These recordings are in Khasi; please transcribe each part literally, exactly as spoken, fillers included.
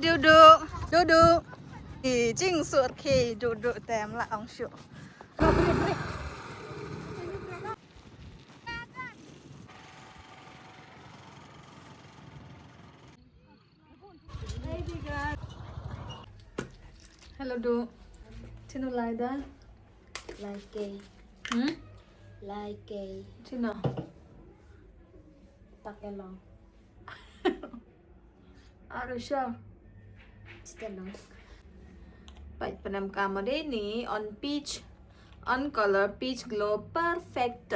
Dudu, dudu. I jing sur ke dudu tem la ong shu. Hello du. Chino lai da? Lai ke. Hmm? Lai ke. Chino? Tak elong. Are you sure? Stay long. Pait panem kamade ni on peach, on color peach glow perfect.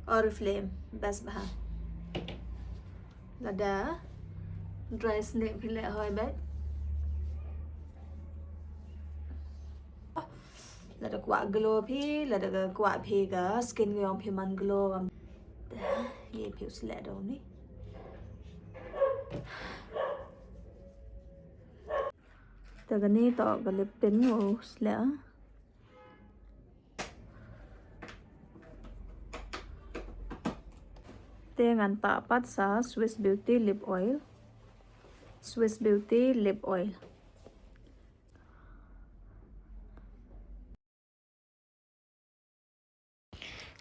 Oriflame best bha. Lada dry snake phi leh hoi bait. Lada kwah glow phi, lada ka kwah phi ka skin ka yong phi man glow kam. Ye phi u sleh daw ni. Te kane to ka lip tint u sleh. Te ngan pah pat sa Swiss Beauty lip oil. Swiss Beauty lip oil.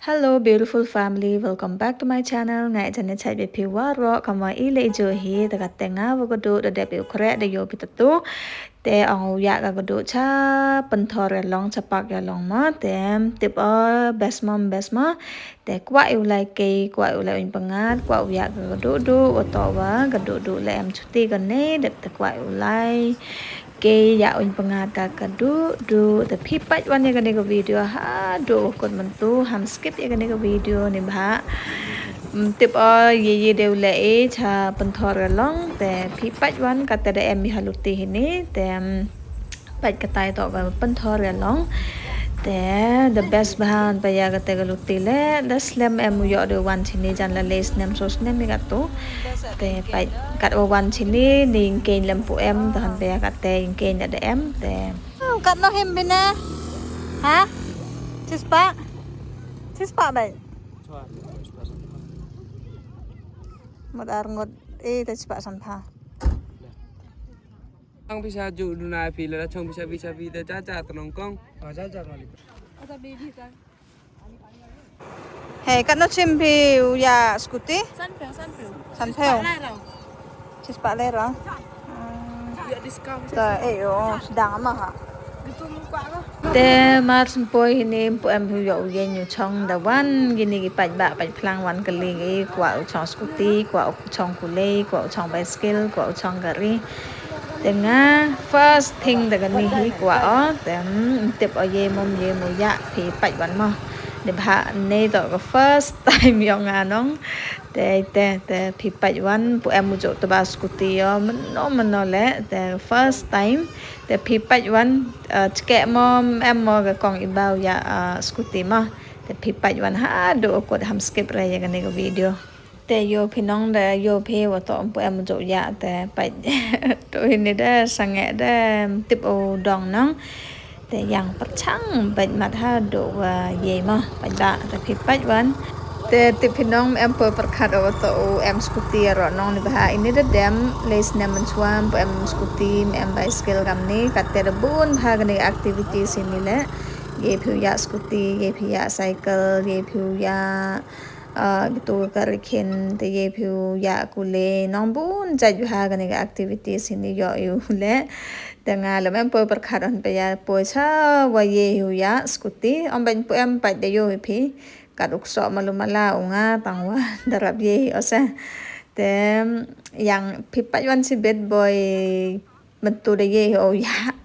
Hello beautiful family, welcome back to my channel. Nga jan ne chai be phi waroh kama i le jo hi ta ka tenga wa ka du da dep u kre da yo phi tatu. Te ong u ya ka ka du cha panthor ya long cha pak ya long ma te tip o best mom best ma. Te kwah u lai ke kwah u lai un pangat kwah u ya ka ka du du wa to wa ka du du le em chuti ka ne dep te kwah u lai. Ke ya un pangat ka ka du du te phi pait wan ya kane ka video ha du kut mentu ham skip ya kane ka video ni bha. Tip o ye ye deu le e cha panthor ka long te phi pait wan ka te da em mi ha luti hini te pait ka tai to ka panthor ka long. Te the best bha pa ya ka te ka luti le da slem em u yo de wan chini jan la le snem so snem mi ka tu. Te pait kat wa wan chini ni ngkein lem pu em tahan pa ya ka te ngkein da em te. Kat no him bina? Ha? Chispa? Chispa bai. Mut ar ngut e te chispa san pha. Ang bisa ju duna phi la chong bisa bisa phi te cha cha tanong kong. Hey, kat no chim phi u ya scooty? San phew, san phew. San phew. Lai rau. Chis pa lai rau. Ya discount. Ta e yo sedang ama ha. Gitu muka ko. Te mar sempoi hini pu em hu yo u yen yu chong da wan gini gi paj ba paj plang wan kali gi kwa u chong scooty, kwa u chong kulei, kwa u chong bicycle, kwa u chong gari. Te nga first thing da kani hi kwa o te tip o ye mom ye mo ya phi paj wan mo. De bha ne to ka first time yong nga nong. Te te te phi paj wan pu em u jo to ba scooty yo mano mano le te first time te phi paj wan chke mo em mo ka kong i bau ya scooty mo. Te phi paj wan ha do kot ham skip re ya kane ka video. Te yo phi nong da yo phi wa to pu em jo ya te paj to hini da sange da tip o dong nong. Te yang perchang bait mat ha do wa ye ma bait ba te phi pait wan. Te tip phi nong em poi perkhat o to u em scooty ro nong ni ba ha ini da dem le snem man chuam po em scooty em bicycle kam ni kat te da bun ha kani activities ini le. Ye phi ya scooty ye phi ya cycle ye phi ya gitu ka rikhin te ye phi ya kule nong bun jait ha kani activities ini yo yu le. Te nga lem em poi perkhat on pe ya poi cha wa ye hu ya scooty om ban pu em pat de yo hi phi. Kat u kso malu mala u nga tang wa darap ye hi ose. Te yang phi pat wan si bit boy mentu de ye hi o ya.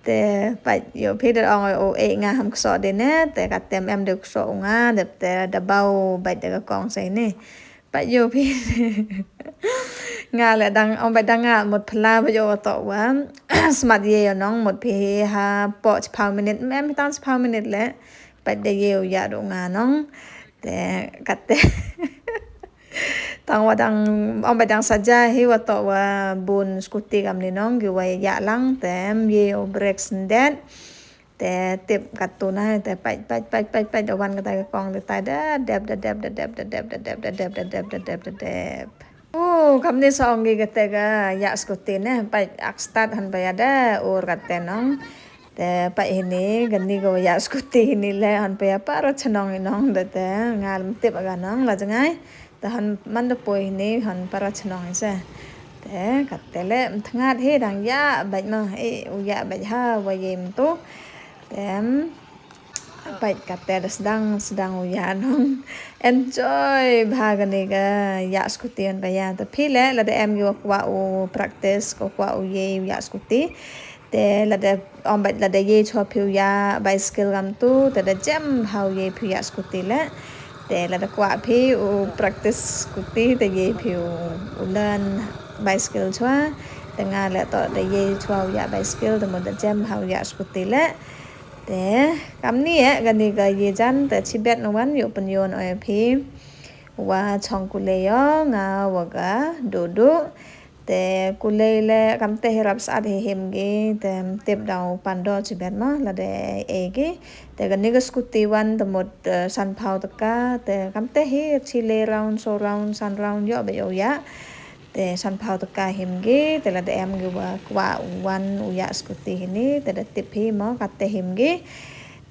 Te pat yo phi de ong o e nga ham kso de ne te kat tem em de kso u nga de te da bau bat de ka kong sai ne. Pat yo phi nga le dang ong bat dang nga mut phla ba yo to wa smat ye yo nong mut phi ha po chipau minute em tang chipau minute le pat de ye ya do nga nong te kat te tang wa dang ong bat dang saja hi wa to wa bun scooty kam ni nong gi wa ya lang te em ye yo break sendet. Te tip kat tu na te pait pait pait pait pait wan kata ka kong te tai da dep da dep da dep da dep da dep da dep da dep da dep da dep. Oh, kamni sa ong ki kate ka ïa scooty ne, pait ak start han paya da ur kate nong. Te pait hini, kani ka ïa scooty hini le han paya para chnong i nong da te, nga lem tip aga nong la jngai. Te han man da poi hini, han para chnong i se. Te kate le mthngat hi dang ïa bait ma, eh, u ïa bait ha, wa ye mtu. Te, em, Pait kate da sdang, sdang u ïa nong. Enjoy bha kani ka ïa scooty on ba ïa. Te phi le, lada em ki wa kwah u practice, ko kwah u ye u ïa scooty. Te lada ong bait lada ye chwa phi u ïa bicycle kam tu, te da jem bha u ye phi u ïa scooty le. Te lada kwah phi u practice scooty, te ye phi u, u learn bicycle chwa. Te nga le to da ye chwa u ïa bicycle, te mo da jem bha u ïa scooty le. Te, kamni eh, kani ka ye jan, te chibet na wan, ïoh pynïoh na oi phi. Wa chong kulei ïoh, nga wa ka, du du. Te kulei le, kam te hi rap saat hi him gi, te tip dau pandor chibet ma, lada e gi. Te kani ka scooty wan, te mut, eh, san phaw taka, te kam te hi, chile round, so round, san round, ïoh ba ïoh ïa. Te san phaw taka him gi, te lada em gi wa kwah wan u ïa scooty hini, te da tip hi mo kate him gi.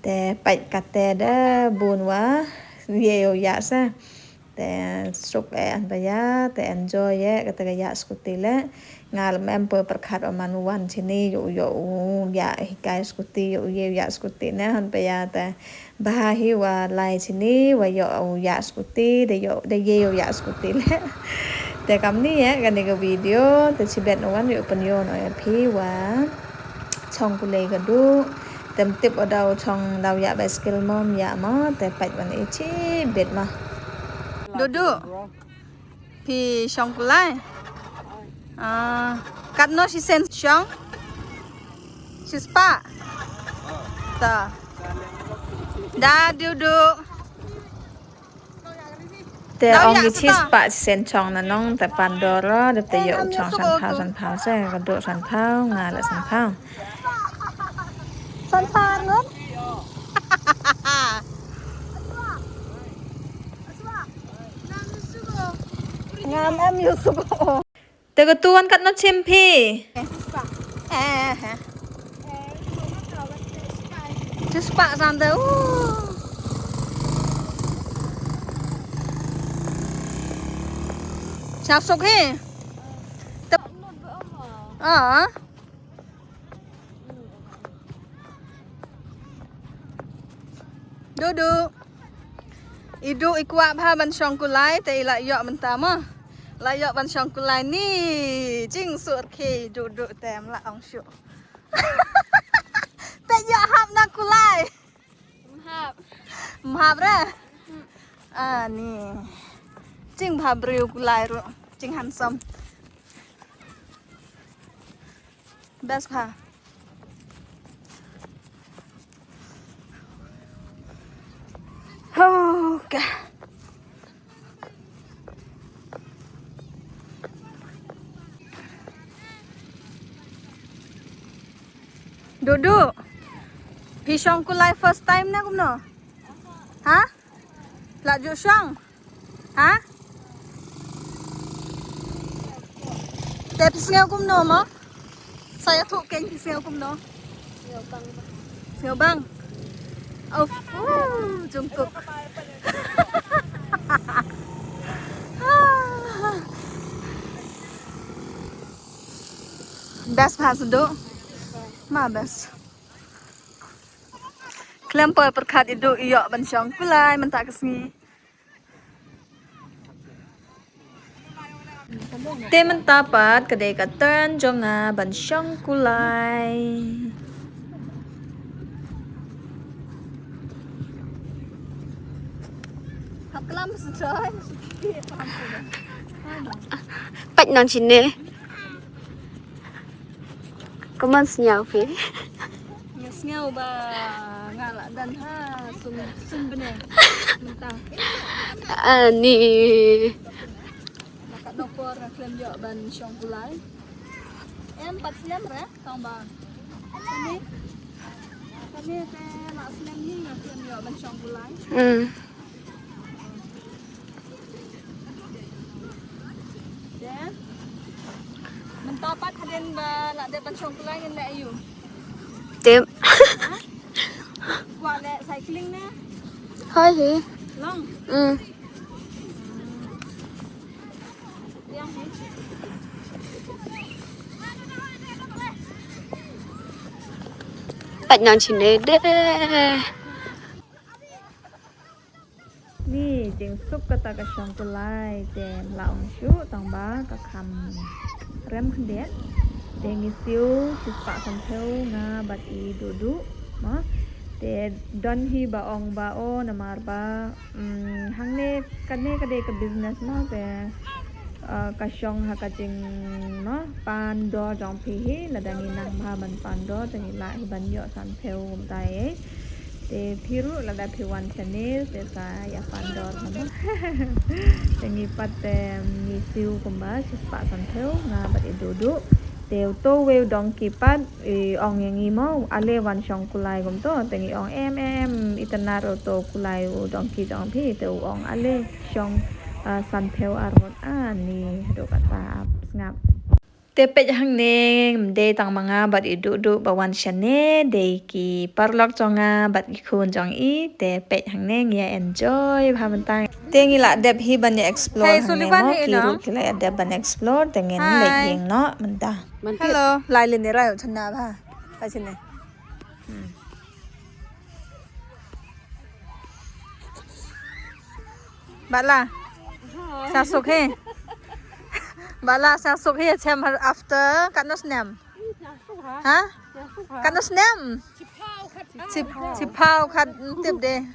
Te pait kate da bun wa ye u ïa sa. Te suk e an ba ïa, te enjoy e kate ka ïa scooty le. Nga lem em poi pyrkhat o man u wan chini ïa u ïa u ïa hikai scooty ïa u ye u ïa scooty ne han ba ïa te. Bha hi wa lai chini wa ïoh u ïa scooty, da ïoh, da ye u ïa scooty le. Te kamni eh, kani ka video, te chibet na wan ïoh pynïoh na oi phi wa chong kulei ka du. Tem tip o dau chong dau ïa bicycle mom ïa ma, te pait wan i chibet ma. Du du. Phi shong kulai. Ah, katno shi sen shong? Shi spah. Ta. Da du du. Te ong ki chi spah chi sen chong na nong te pandor ro, de te ïoh chong san phaw, san phaw se, ka du san phaw, nga le san phaw. San phaw ngut. Ngam em ïoh suk. Te ka tu wan katno chim phi? Eh, eh. Chispah san te. Uh. Sap suk hi. Tep. Ah. Du du. I du i kwah bha ban shong kulai, te i la ïoh mynta mo. La ïoh ban shong kulai ni. Jing sur ki du du tem la ong shu. Te ïoh hap na kulai. Mhap. Mhap re. Ah, ni. Jing bha briew kulai ru. Jing handsome. Best bha. Okay. Du du. Phi shong kulai first time ne kumno? Ha? La ju shong. Ha? Te phi sngew kumno mo? Sa ïathuh kein phi sngew kumno? Sngew bang. Of, uh, Jungkook. Best bha sdang. Ma best. Khlem poi pyrkhat i du i ïoh ban shong kulai mynta ka sngi. Te mynta pat ka dei ka turn jong nga ban shong kulai. Peit nang sini. Kumno sngew phi? Nga sngew ba nga la dang ha sum sum bneng. Mynta. Ani. Nga ka doktor nga khlem ïoh ban shong kulai. Em pat slem re tang ba. Kane kane te la slem ni nga khlem ïoh ban shong kulai. Hmm. Ba la dep ban shong kulai ngin leh aïu? Tip. Kwah leh cycling ne? Hoi hi. Long. Mm. Peit nang shane de. Ni jingsuk kata ka shong kulai te ym lah ong shuh tang ba ka kham rem khyndiat. Te ngi siew shispah sanphew nga bad i Dudu mo. Te don hi ba ong ba o namar ba, mm, hangne kane ka dei ka business mo te, uh, ka shong ha ka jing mo pan dor jong phi hi, lada ngi nang bha ban pan dor te ngi lah hi ban ïoh sanphew kumta ei. Te phi ruh lada phi wan shane te sa ïa pan dor mo. Te ngi pat te ngi siew kumba shispah sanphew nga bad i Dudu. Te uto uwei u donkey pat i ong ïa ngi mo, ale wan shong kulai kumto, te ngi ong em em, itynnad uto kulai u donkey jong phi, te u ong ale shong, ah, sanphew arngut ani haduh kata ap sngap. Te peit hangne, ym dei tang ma nga bad i Dudu ba wan shane, dei ki paralok jong nga bad ki khun jong i, te peit hangne ngi ïa enjoy bha mynta. Te ngi la dep hi ban ïa explore hangne mo, ki ruh ki la dep ban explore, te ngin leit ïing noh mynta. Hello, lai lin ni rai chana bha. Ka chine. Hmm. Bala. Sa suk hi. Bala sa suk hi chem har after katno snem? Ha? Katno snem? Chip, chiphaw khat tip de.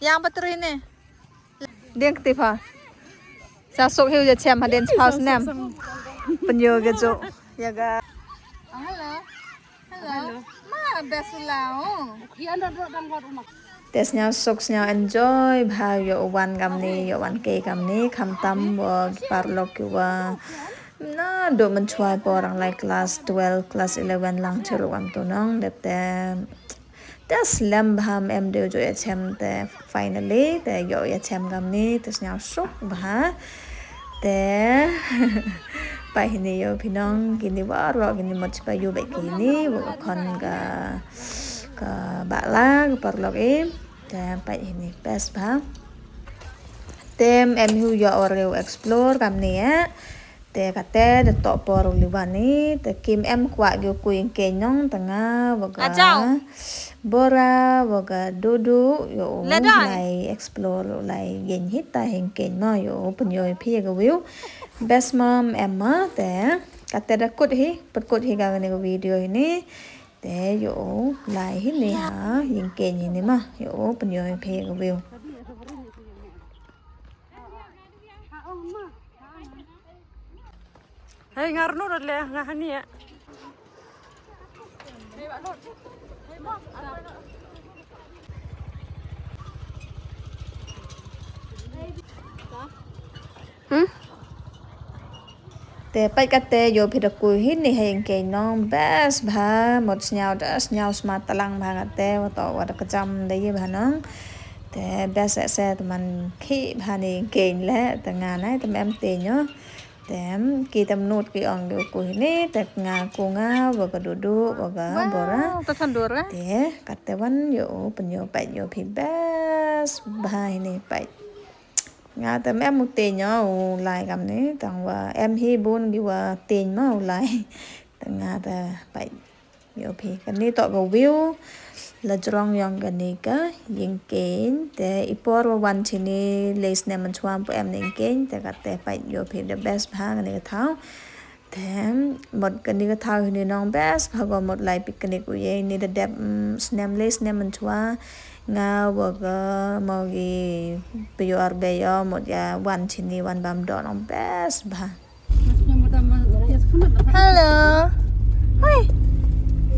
Yang patri ne. Ding kti pha. Sa suk hi u ja chem hadien chiphaw snem. Pynïoh ga ju. Ïa ga. Hello. Hello. Ma best u la. Te sñiaw suk sñiaw enjoy bha ïoh wan kamni, ïoh wan kei kamni, khamtam wa ki paralok ki wa na duk mynchwa por ang lai class twelve, class eleven lang chiruh kam tu nong, dep te Te slem bha em dei u ju ïa chem te finally te ïoh ïa chem kamni te sñiaw suk bha. Te peit hini ïoh phi nong kini baroh kini mut shipa ïoh beit kini wa ka khon ka ka bala ka paralok i. Te peit hini best bha. Te em hi u ïoh u explore kamni eh. Te kate da toh por u liwan i te kim em kwah ki u kui ïing keiñ nong te nga wa ka Bora wa ka Dudu ïoh u lai explore u lai ïeng hi ta ïing keiñ ma ïoh u pynïoh phi ïa ka view. Best mom em ma te kate da kut hi, pynkut hi ka kane ka video hini. Te ïoh u lai hini ha ïing keiñ hini ma ïoh u pynïoh phi ïa ka view. Hei ngar nur le nga hani ya. Hmm? Te peit kate ïoh phi da kui hini ha ïing keiñ nong best bha mut sñiaw da sñiaw smat talang bha kate wa toh wa da kjam da ïa bha nong. Te best se te man khi bha ni ïing keiñ le te nga nai te mem te ño. Te ki te mnut ki ong ki u kui hini te nga ku nga wa ka Dudu wa ka Bora. Te kate wan ïoh u pynïoh peit ïoh phi best bha hini peit. Nga te mem u teiñ u lai kamni tang wa em hi bun ki wa teiñ ma u lai. Te nga te peit ïoh phi kani toh ka view la jrong yong kani ka ïing keiñ te i por wa wan chini lei snem mynchwa pu em ni ïing keiñ te kate peit ïoh phi the best bha kani ka thaw. Te mut kani ka thaw hini nong best bha ko mut lai picnic u ye ni da dep, mm, snem le snem mynchwa nga wa ka mo gi pio ar be yo mut ya wan chini wan bam do nong best bha. Hello. Hi.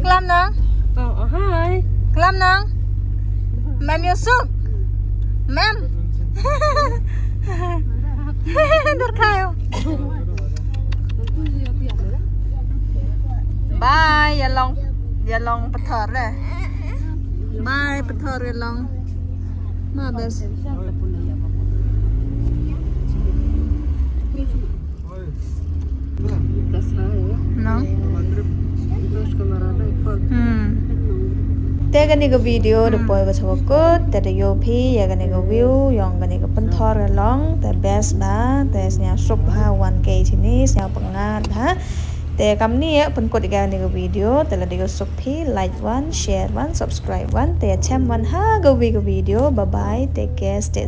Klam nang. Oh, oh, hi. Klam nang. Mem ïoh suk. Mem. Dur kayo. Bye, ïa long, ïa long pathor de. Bye, pathor ïa long. Ma bes. Ta No? Hmm. Te kane ka video da poi ka sha ka kut, te da ïoh phi ïa kane ka view jong kane ka pynthor ka long, te best bha, te sngewsuk bha wan kei shini, sngewpyngngad bha. Te kamni ïa pynkut ïa kane ka video, te lada ïoh suk phi, like wan, share wan, subscribe wan, te ïa chem wan ha kawei ka video. Bye bye, take care, stay